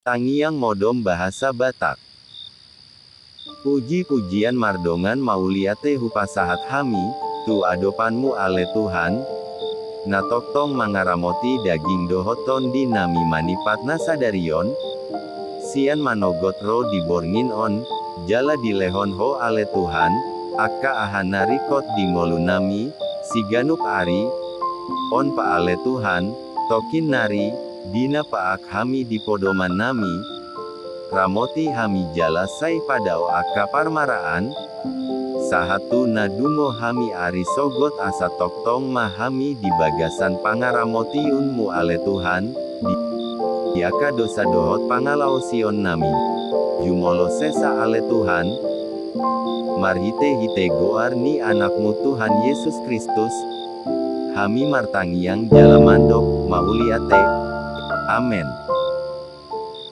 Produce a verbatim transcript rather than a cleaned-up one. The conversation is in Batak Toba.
Tangiang modom bahasa Batak. Puji-pujian mardongan mauliate hupasahat hami, tu adopanMu ale Tuhan, na tongtong mangaramoti daging dohot tondinami manipat na sadari on, sian manogot ro di borngin on, jala dilehon Ho ale Tuhan, angka aha na ringkot di ngolunami, siganup ari, on pe ale Tuhan, tongkin nari, di na peak hami di podomannami, ramoti hami jala sai padao angka parmaraan, sahat tu na dungo hami ari sogot asa tongtong ma hami di bagasan pangaramotionMu ale Tuhan, di, di angka dosa dohot pangalaosionnami. Jumolo sesa ale Tuhan, marhite-hite goar ni AnakMu Tuhan Jesus Kristus, hami martangiang jala mandok, mauliate. Amen.